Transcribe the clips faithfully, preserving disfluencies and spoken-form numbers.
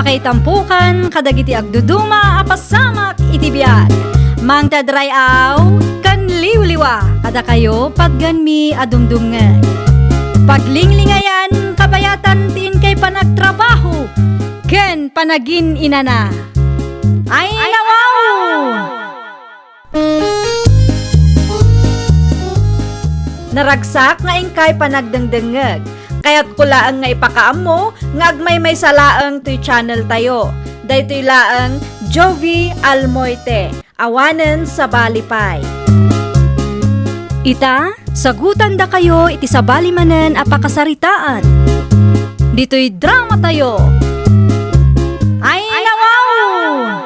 Itampukan kadagiti agduduma a pasamak iti biag. Mangted ray-aw ken liwliwa kadakayo patgenmi a dumdumngeg. Paglinglingayan kabayatan ti inkay panagtrabaho ken panagin-inana. Ay, nawaw! Naragsak nga inkay panagdengdengngeg. Kayatko laeng nga ipakaammo nga agmaymaysa laeng toy channel tayo. Daytoy laeng Jovie Almoite, awanen sabali pay. Ita, sagutandakayo iti sabali manen a pakasaritaan. Ditoy drama tayo. Ay, nawaw!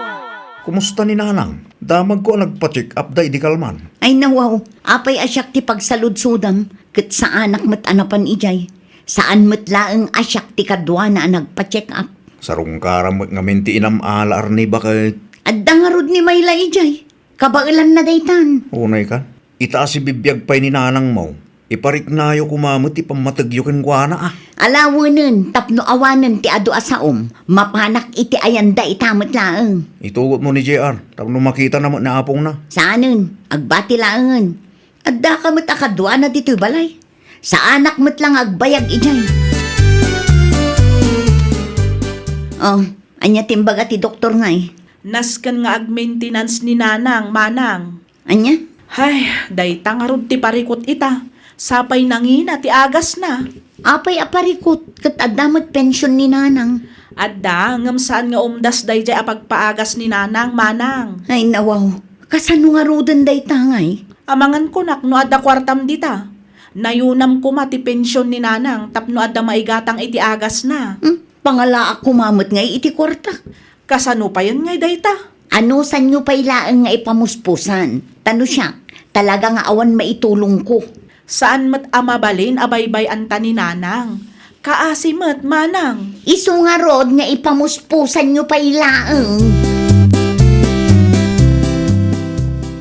Kumusta ni Nanang? Damagko a nagpa-check up da idi kalman. Ay, nawaw, apay a siak ti pagsaludsodam, ket saanak met a napan idiay. Saan met laeng a siak ti kaduana a nagpa-check up. Sarungkaram met ngamin ti inam-ala, arni, baket. Adda ngarud ni Mayla idiay. Kabaelanna daytan. Unay ka? Ita a sibibiag pay ni nanangmo, ipariknayo koma met ti pammategyo kenkuana, a. Alawenen tapno awanen ti adu a saom, mapanak iti ayanda ita met laeng. Itugotmo ni J R tapno makitana met ni apongna. Saanen, agbati laengen. Addaka met a kaduana ditoy balay. Saanak met la nga agbayag idiay. Oh, ania ti imbaga ti doktor ngay? Nasken nga ag-maintenance ni nanang, manang. Ania? Hay, dayta ngarud ti parikut ita. Sapay nangina ti agasna. Apay a parikut, ket adda met pension ni nanang. Adda, ngem saan nga umdas daydiay a pagpaagas ni nanang, manang. Ay, nawaw. Kasano ngaruden dayta ngay? Amangan kunak no adda kuartam dita. Nayunam koma ti pension ni nanang tapno adda maigatang iti agasna. Hmm? Pangalaak koma met ngay iti kuartak. Kasano payen ngay dayta? Anusanyo pay laeng nga ipamuspusan. Ta no siak, talaga nga awan maitulongko. Saan met a mabalin a baybay-anta ni nanang. Kaasi met, manang. Isu ngarud nga ipamuspusanyo pay laeng.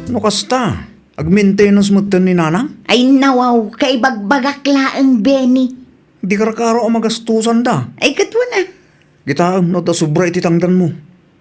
No kasta, ag-maintenance metten ni nanang? Ay, nawaw, kaibagbagak laeng, Benny. Di karkaro a magastusanda. Ay, ket wen a. Kitaem no adda sobra iti tangdanmo.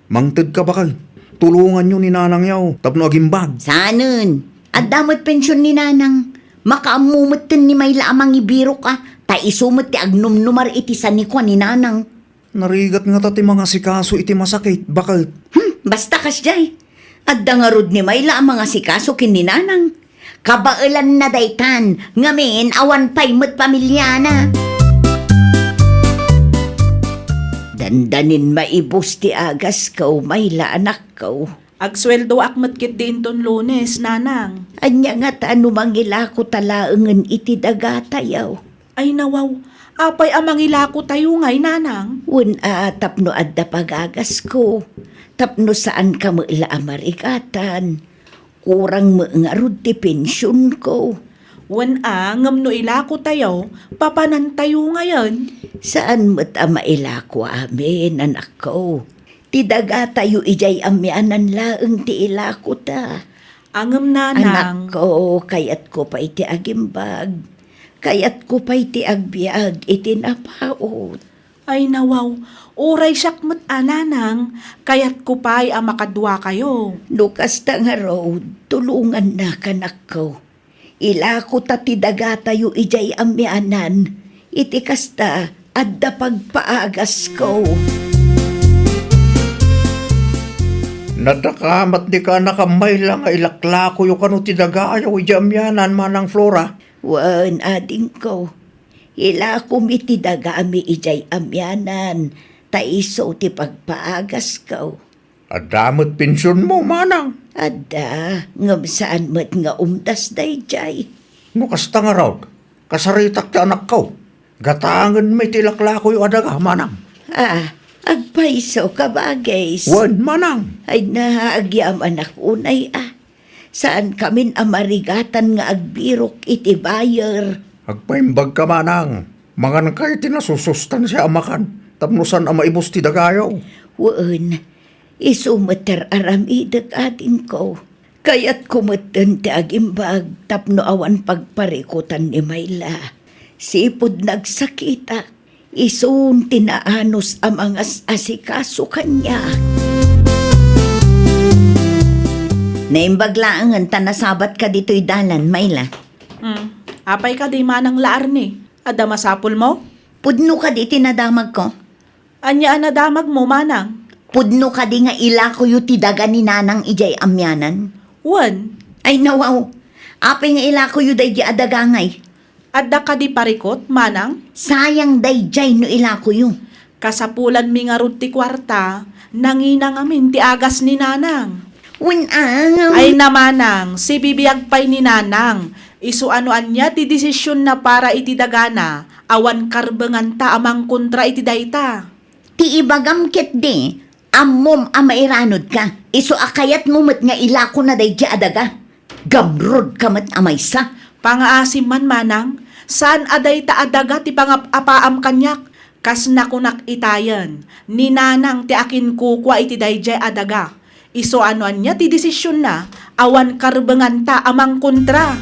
Mangtedka, baket. Tulonganyo ni nanangyo tapno agimbag. Saanen? Adda met pension ni nanang. Makaammo metten ni Mayla a mangibirok a, ta isu met ti agnumnumar iti sanikua ni nanang. Narigat ngata ti mangasikaso iti masakit, baket. Hmm, basta kasdiay. Adda ngarud ni Mayla a mangasikaso ken ni nanang. Kabaelanna daytan, ngamin awan pay met pamiliana. Dandanin maibus ti agasko, Mayla, anakko. Agsueldoak met ketdi inton Lunes, nanang. Ania ngata no mangilakota laengen iti dagatayo? Ay, nawaw, apay a mangilakotayo ngay, nanang? Wen a, tapno adda pagagasko, tapno saanka met la a marigatan. Kurang met ngarud ti pensionko. Wen a, ngem no ilakotayo, papanantayo ngayen. Saan met a mailako amin, anakko. Ti dagatayo idiay amianan laeng ti ilakota. Ngem nanang. Anakko, kayatko pay ti agimbag. Kayatko pay ti agbiag iti napaut. Ay, nawaw, uray siak met a nanang, kayatko pay a makaduakayo. No kasta ngarud, tulongannaka, anakko. Ilakota ti dagatayo idiay amianan, iti kasta, adda pagpaagasko. Nadakamat ni ka, anakam, Mayla, nga ilaklakoyo kano ti dagayo idiay amianan, manang Flora? Wen, adingko. Ilakomi ti dagami idiay amianan, ta isu ti pagpaagasko. Adda met pensionmo, manang? Adda, ngem saan met nga umdas daydiay. No kasta ngarud, kasaritak ti anakko. Gatangenmi ti ilaklakoyo a daga, manang. Ah, agpayso ka, bagis. Wen, manang. Ay na, agyamanak unay a. Saankamin a marigatan nga agbirok iti buyer. Agpaimbagka, manang. Manganka iti nasusustansia a makan, tapno saan a maibus ti dagayo. Wen, isu met ti ar-aramidek, adingko. Kayatko metten ti agimbag tapno awan pagparikutan ni Mayla. Sipud nagsakitak, Isun ti naanus a mangas-asikaso kaniak. Naimbag laengen ta nasabatka ditoy dalan, Mayla. Hmm. Apay kadi manang la Arne? Adda masapulmo? Pudno kadi ti nadamagko? Ania a nadamagmo, manang? Pudno kadi nga ilakoyo ti daga ni Nanang idiay amianan? Wen. Ay, nawaw. Apay nga ilakoyo daydi a daga ngay? Adda kadi parikut, manang? Sayang daydiay no ilakoyo. Kasapulanmi ngarud ti kuarta, nangina ngamin ti agas ni Nanang. Wen, a, ngem. Ay na, manang, sibibiag pay ni Nanang. Isu a no ania ti desisionna para iti dagana, awan karbenganta a mangkontra iti dayta. Ti ibagam ketdi, ammom a mairanudka, isu a kayatmo met nga ilakona daydi a daga. Gamrudka met a maysa. Pangaasim man, manang, saan a dayta a daga ti pangap-apaam kaniak. Kas nakunak itayen, ni Nanang ti akinkukua iti daydiay a daga. Isu a no ania ti desisionna, awan karbenganta a mangkontra.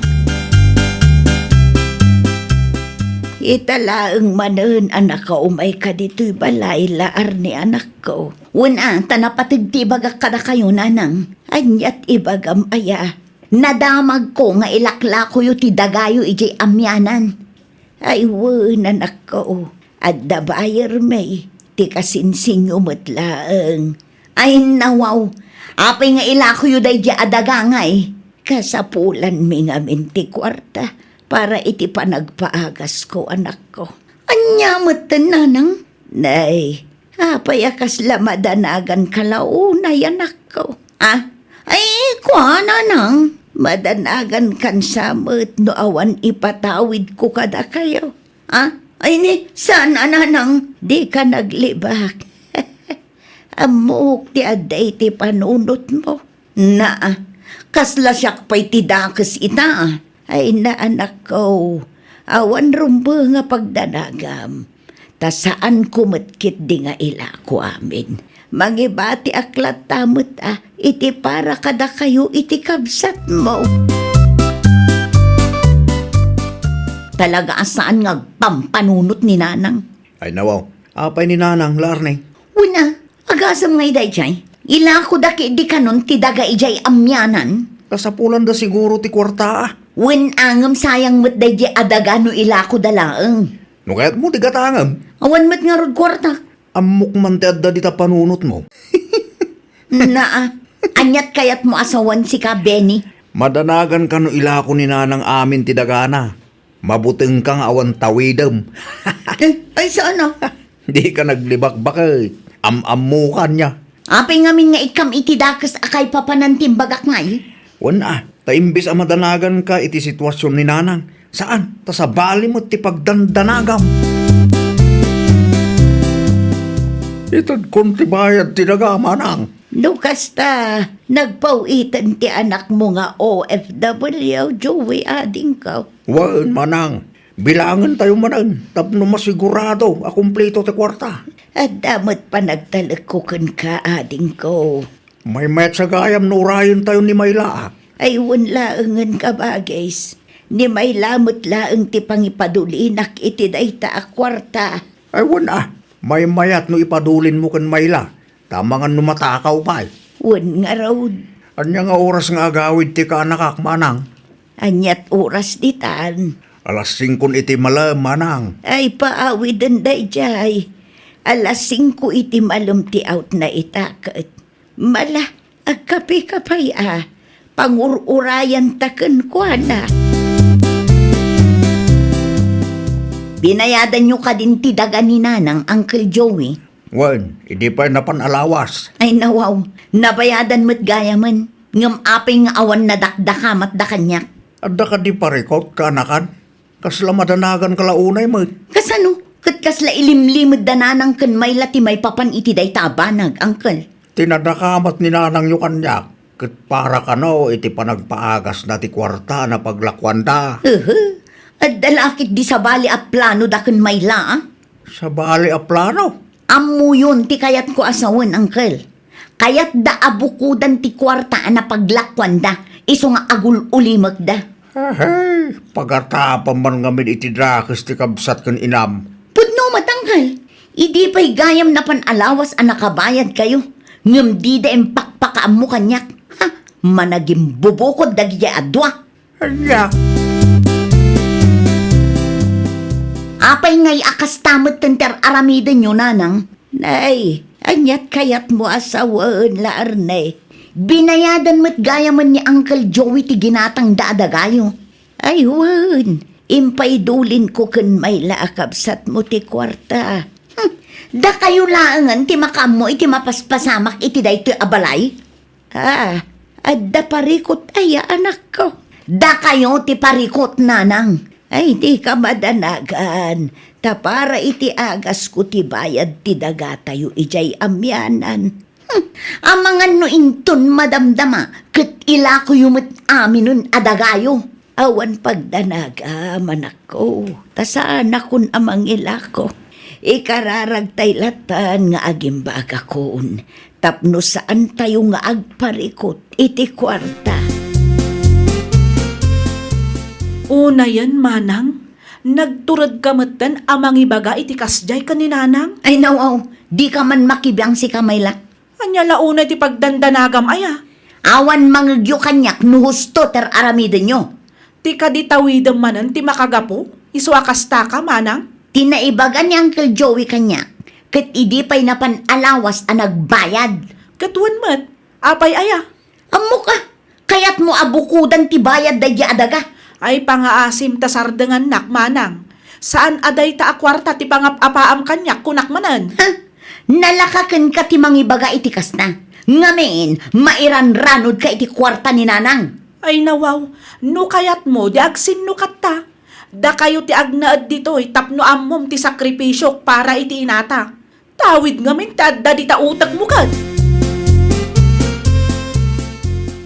Ita laeng manen a nakaumayka ditoy balay, la Arne, anakko. Wen a, ta napateg ti ibagak kadakayo, Nanang. Aniat ibagam aya? Nadamagko nga ilaklakoyo ti dagayo idiay amianan. Ay wen, anakko, adda bayermi, ti kasinsinyo met laeng. Ay, nawaw, apay nga ilakoyo daydi a daga ngay? Kasapulanmi ngamin ti kuarta para iti panagpaagasko, anakko. Ania metten, Nanang? Nay, apay a kasla madanaganka la unay, anakko? Ah? Ay, kua, Nanang, madanagankan sa met no awan ipatawidko kadakayo. Ah? Ay ni, saan a, Nanang? Dika naglibak. Ammok ti adda iti panunotmo. Naa, kasla siak pay ti dakes ita. Ay na, anakko, awan rumbeng a pagdanagam. Ta saanko met ketdi nga ilako amin. Mangibatiak latta met a iti para kadakayo iti kabsatmo. Talaga a saan nga agpampanunot ni Nanang. Ay, nawaw. Apay ni Nanang, la Arne? Wen a, agasem ngay daydiay. Ilakoda ketdi kanon ti daga idiay amianan. Kasapulanda siguro ti kuarta a. Wen a, ngem sayang met daydiay a daga no ilakoda laeng. No kayatmo ti gatangem. Awan met ngarud kuartak. Ammok man ti adda dita panunotmo. Naa, aniat kayatmo a sawen sika, Benny? Madanaganka no ilako ni Nanang amin ti dagana. Mabutengka nga awan tawidem. Eh, ay, saan a? Dika naglibakbak, eh. Am-ammokan niya. Apay ngamin nga ikkam iti dakes a kaipapanan ti imbagak ngay? Wen a, ta imbes a madanaganka iti situasion ni Nanang, saan, ta sabali met ti pagdandanagam. Itedkon ti bayad ti daga, manang. No kasta, nagpaw-iten ti anakmo nga O F W, Joey, adingko. Wen, manang, bilangentayo manen tapno masigurado a kumpleto ti kuarta. Adda met panagtalekko kenka, adingko. Maymayat sa gayam no urayentayo ni Mayla a. Ay, wen laengen, kabagis. Ni Mayla met laeng ti pangipadulinak iti dayta a kuarta. Ay, wen a, maymayat no ipadulinmo ken Mayla, ta amangan no matakaw pay. Wen ngarud. Ania nga oras nga agawid ti kaanakak, manang? Aniat oras ditan? Alas singko iti malem, manang. Ay, paawiden daydiay. Alas singko iti malem ti outna ita ket. Mala, agkape ka pay a. Pangur-urayanta kenkuana. Binayadanyo kadin ti daga ni Nanang, Uncle Joey? Wen, idi pay napan a lawas. Ay, nawaw, nabayadan met gayamen. Ngem apay nga awan nadakdakamatda kaniak? Adda kadi parikut, kaanakan? Kasla madanaganka la unay met. Kasano? Ket kasla ilimlimedda Nanang ken Mayla ti maipapan iti dayta a banag, Uncle? Ti nadakamat ni Nanangyo kaniak, ket para kano iti panagpaagasna ti kuarta a napaglakuanda. Hehe. Adda la ketdi sabali a planoda ken Mayla, a? Sabali a plano? Ammoyon ti kayatko a sawen, Uncle. Kayatda a bukodan ti kuarta a napaglakuanda, isu nga agul-ulimekda. Ahey, pagatapam man ngamin iti dakes ti kabsat ken inam. Pudno met, Angkel. Idi pay gayam napan a lawas a nakabayadkayo, ngem dida impakpakaammo kaniak. Ha? Managimbubukod dagiti a dua. Ania? Apay ngay a kasta met ti ar-aramidenyo, Nanang? Nay, aniat kayatmo a sawen, La Arne? Binayadan met gayamen ni Uncle Joey ti ginatangda a dagayo. Ay wen, impaidulinko ken mayla a kabsatmo ti kuarta. Hmm, dakayo laengen ti makaammo iti mapaspasamak iti daytoy a balay? Ah, adda parikut aya, anakko? Dakayo ti parikut, Nanang. Ay, dika madanagan, ta para iti agasko ti bayad ti dagatayo idiay amianan. Hmm, amangan no inton madamdama, ket ilakoyo met aminen a dagayo. Awan pagdanagam, anakko, ta saanakon a mangilako. Ikararagtay latan nga agimbagakon tapno saantayo nga agparikut iti kuarta. Unayen, Manang, nagturedka metten a mangibaga iti kasdiay ken ni Nanang? Ay, nawaw, dika man makibiang sika, Mayla. Ania la unay ti pagdandanagam aya? Awan mangegyo kaniak no husto ti ar-aramidenyo. Ti kadi tawidem manen ti makagapu, isu a kastaka, Manang? Ti naibaga ni Uncle Joey kaniak, ket idi pay napan a lawas a nagbayad. Ket wen met, apay aya? Ammok a, kayatmo a bukodan ti bayad daydi a daga? Ay, pangaasim ta sardengannak, Manang. Saan a dayta a kuarta ti pangap-apaam kaniak, kunak manen. Ha? Nalaka kenka ti mangibaga iti kasta. Ngamin, mairanranodka iti kuarta ni Nanang. Ay, nawaw, no kayatmo, di agsinnukatta. Dakayo ti agnaed ditoy tapno ammom ti sakripisiok para iti inata. Tawid ngamin ti adda dita utekmo ket.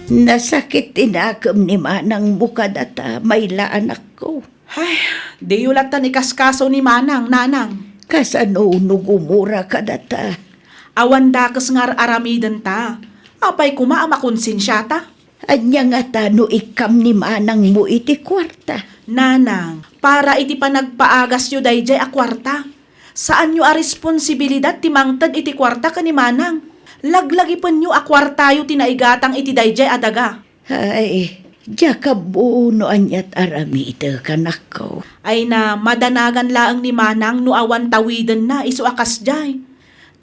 Nasakit ti nakem ni Manangmo kadata, Mayla, anakko. Ay, diyo latta ikaskaso ni Manang, Nanang. Kasano no gumura kadata? Awan dakes nga ar-aramidenta. Apay koma a makonsensiata? Ania ngata no ikkam ni Manangmo iti kuarta? Nanang, para iti panagpaagasyo daydiay a kuarta. Saanyo a responsibilidad ti mangted iti kuarta ken ni Manang. Laglagipenyo a kuartayo ti naigatang iti daydiay a daga. Ay, diak ammo no aniat aramidek, anakko. Ay na, madanagan laeng ni Manang no awan tawidenna isu a kasdiay.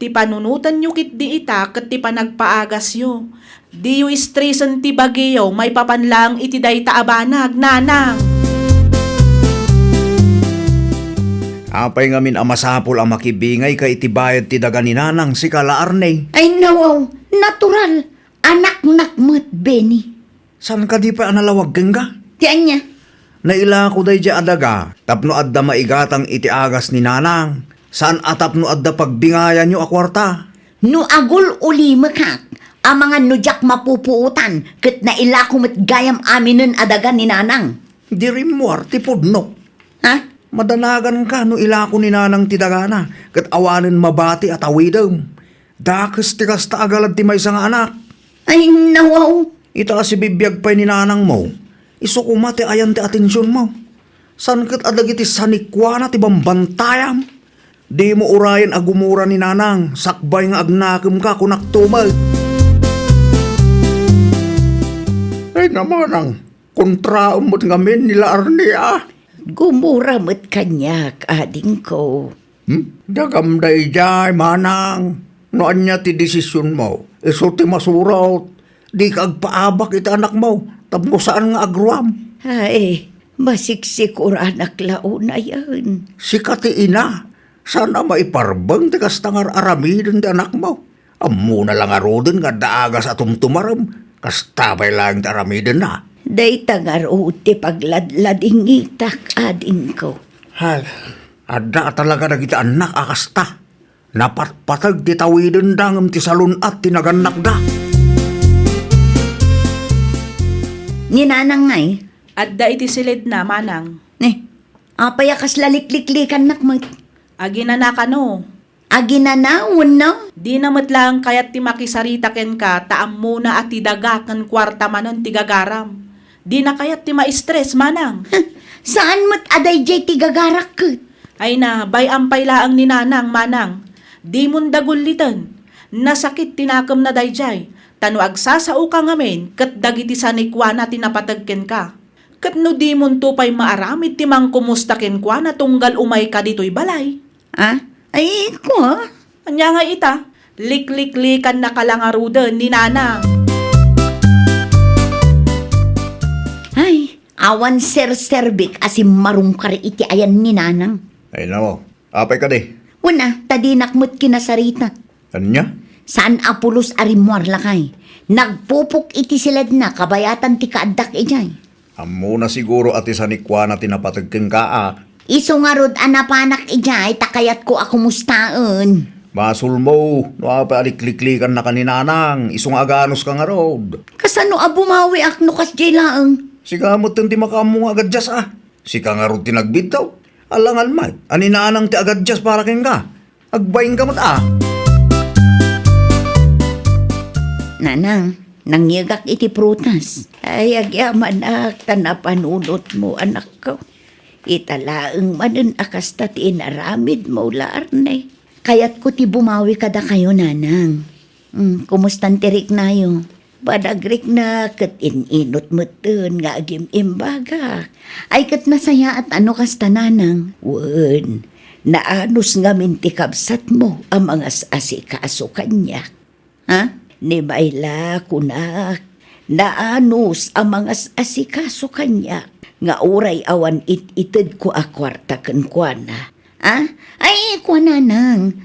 Ti panunotanyo ketdi ita ket ti panagpaagasyo. Diyo istresen ti bagiyo maipapan laeng iti dayta a banag, Nanang. Apay ngamin a masapul a makibingayka iti bayad ti daga ni Nanang, sika la, Arne? Ay, nawaw, natural. Anaknak met, Benny. Saan kadi pay a nalawag kenka? Ti ania? Nailako daydiay a daga tapno adda maigatang iti agas ni Nanang. Saan a tapno adda pagbingayanyo a kuarta. No agul-ulimekak, amangan no diak mapupuotan ket nailako met gayam aminen a daga ni Nanang. Di rimmuar ti pudno. Ha? Madanaganka no ilako ni Nanang ti dagana ket awanen mabati a tawidem. Dakes ti kasta a galad ti maysa nga anak. Ay, nawaw. Ita a sibibiag pay ni Nanangmo, isu koma ti ayan ti atensionmo. Saan ket a dagiti sanikuana ti bambantayam. Dimo urayen a gumura ni Nanang, sakbay nga agnakemka, kunak tumeng. Ay, na, Manang, kontraem met ngamin ni la Arne a. Gumura met kaniak, adingko. Hmm? Dagam daydiay, Manang. No ania ti desisionmo, isu ti masurot. Dika agpaabak iti anakmo, tapno saan nga agruam. Ay, masiksikoranak la unayen. Sika ti ina, saan a maiparbeng ti kasta nga ar-aramiden ti anakmo. Ammona la ngaruden nga adda agas a tumtumarem, kasta pay laeng ti aramidenna. Dayta ngarud ti pagladladingitak, adingko. Hay, adda a talaga dagiti annak a kasta. Napatpateg ti tawidenda ngem ti salun-at ti nagannakda. Ni Nanang ngay? Adda iti siledna, Manang. Ni, apay a kasla likliklikannak met? Aginana kano? Aginana wenno? Dina met laeng kayat ti makisarita kenka ta ammona a ti daga ken kuarta manen ti gagaram. Dina kayat ti ma-stress, Manang. Saan met a daydiay ti gagarak ket? Ay na, bay-am pay laeng ni Nanang, Manang. Dimon dagulliten. Nasakit ti nakemna daydiay, ta no agsasaoka ngamin ket dagiti sanikuana ti napateg kenka. Ket no dimonto pay maaramid ti mangkumusta kenkuana tunggal umayka ditoy balay. Ah? Ay, kua? Ania nga ita? Likliklikan na kalangaruden ni Nanang. Ay, awan serserbik a simmarungkar iti ayan ni Nanang. Ay, nako. Apay kadi? Wen a, ta dinak met kinasarita. Ania? Saan a pulos a rimmuar lakay. Nagpupok iti siledna kabayatan ti kaaddak idiay. Ammona siguro a ti sanikuana ti napateg kenka a. Isu ngarud a napanak idiay ta kayatko a kumustaen. Basolmo, no apay a likliklikan na ka ni Nanang, isu nga aganos ka ngarud. Kasano a bumawiak no kasdiay laeng? Sika metten ti makaammo nga agaddias a. Sika ngarud ti nagbiddut. Alangan met, a ni Nanang ti agaddias para kenka. Agbainka met a. Nanang, nangyegak iti prutas. Ay, agyamanak ta napanunotmo, anakko. Ita laeng manen a kasta ti inaramidmo, la Arne. Kayatko ti bumawi kadakayo, Nanang. Mm, kumustan ti riknayo? Panagrikna ket in-inut metten nga agim-imbagak. Ay ket nasayaat a no kasta, Nanang. Wen, naanus ngamin ti kabsatmo a mangas-asikaso kaniak. Ha? Ni Mayla, kunak, naanus a mangas-asikaso kaniak nga uray awan it-itedko a kuarta kenkuana. Ha? Ay, kua, Nanang.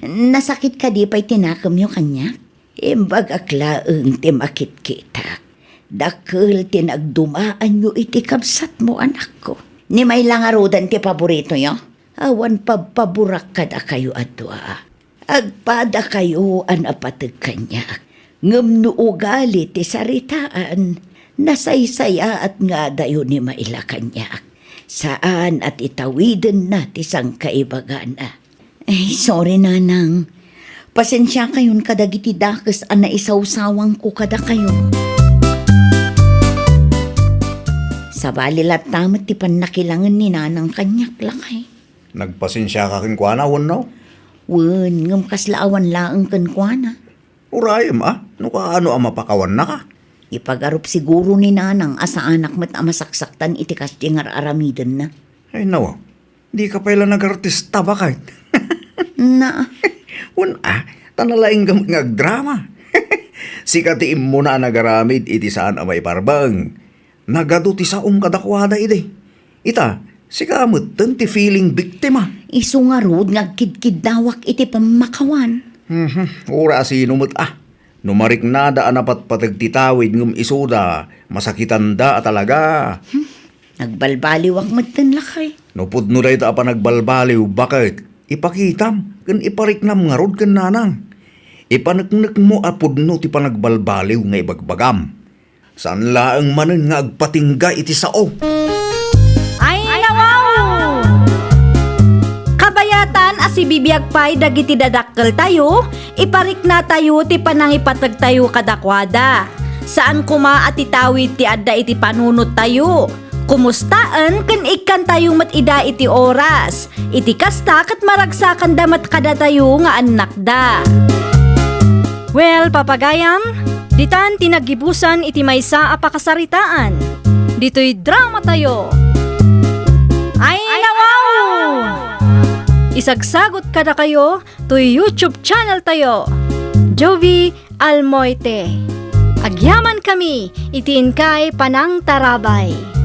Nasakit kadi pay ti nakemyo kaniak? Imbagak laeng ti makitkitak. Dakkel ti nagdumaanyo iti kabsatmo, anakko. Ni Mayla ngaruden ti paboritoyo? Awan pabpaborak kadakayo a dua. Agpadakayo a napateg kaniak. Ngem no ugali ti saritaan, nasaysayaat ngadayo ni Mayla kaniak. Saan a ti tawidenna ti sangkaibagana. Ay, sorry, Nanang. Pasensiakayon kadagiti dakes a naisawsawangko kadakayo. Sabali latta met ti pannakilangen ni Nanang kaniak, lakay. Nagpasensiaka kenkuana, wenno? Wen, ngem kasla awan laeng kenkuana. Urayem a, no kaano a mapakawannaka. Ipagarup siguro ni Nanang a saanak met a masaksaktan iti kasdi nga ar-aramidenna. Ay, nawa. Dika pay la nagartista, baket. Na. Wen a, ta nalaingka met nga agdrama. Sika ti immuna a nagaramid iti saan a maiparbeng. Nagadu ti saom kadakuada idi. Ita, sika metten ti feeling biktima. Isu ngarud nga agkidkiddawak iti pammakawan. Mhm, uray a sino met a. No mariknada a napatpateg ti tawid ngem isuda, masakitanda a talaga. Hmm, nagbalbaliwak metten, lakay. No pudno dayta a panagbalbaliw, baket, ipakitam ken ipariknam ngarud ken Nanang. Ipaneknekmo a pudno ti panagbalbaliw nga ibagbagam. Saan laeng manen nga agpatingga iti sao. Ay, nawaw! Kabayatan a sibibiag pay dagiti dadakkeltayo, ipariknatayo ti panangipategtayo kadakuada. Saan koma a titawid ti adda iti panunottayo. Kumustaen ken ikkantayo met ida iti oras. Iti kasta ket maragsakanda met kadatayo nga annakda. Well, papagayam, ditan ti naggibusan iti maysa a pakasaritaan. Ditoy dramatayo. Ay, nawaw! Isagsagot kadakayo toy YouTube channel tayo, Jovie Almoite. Agyamankami iti inkay panangtarabay.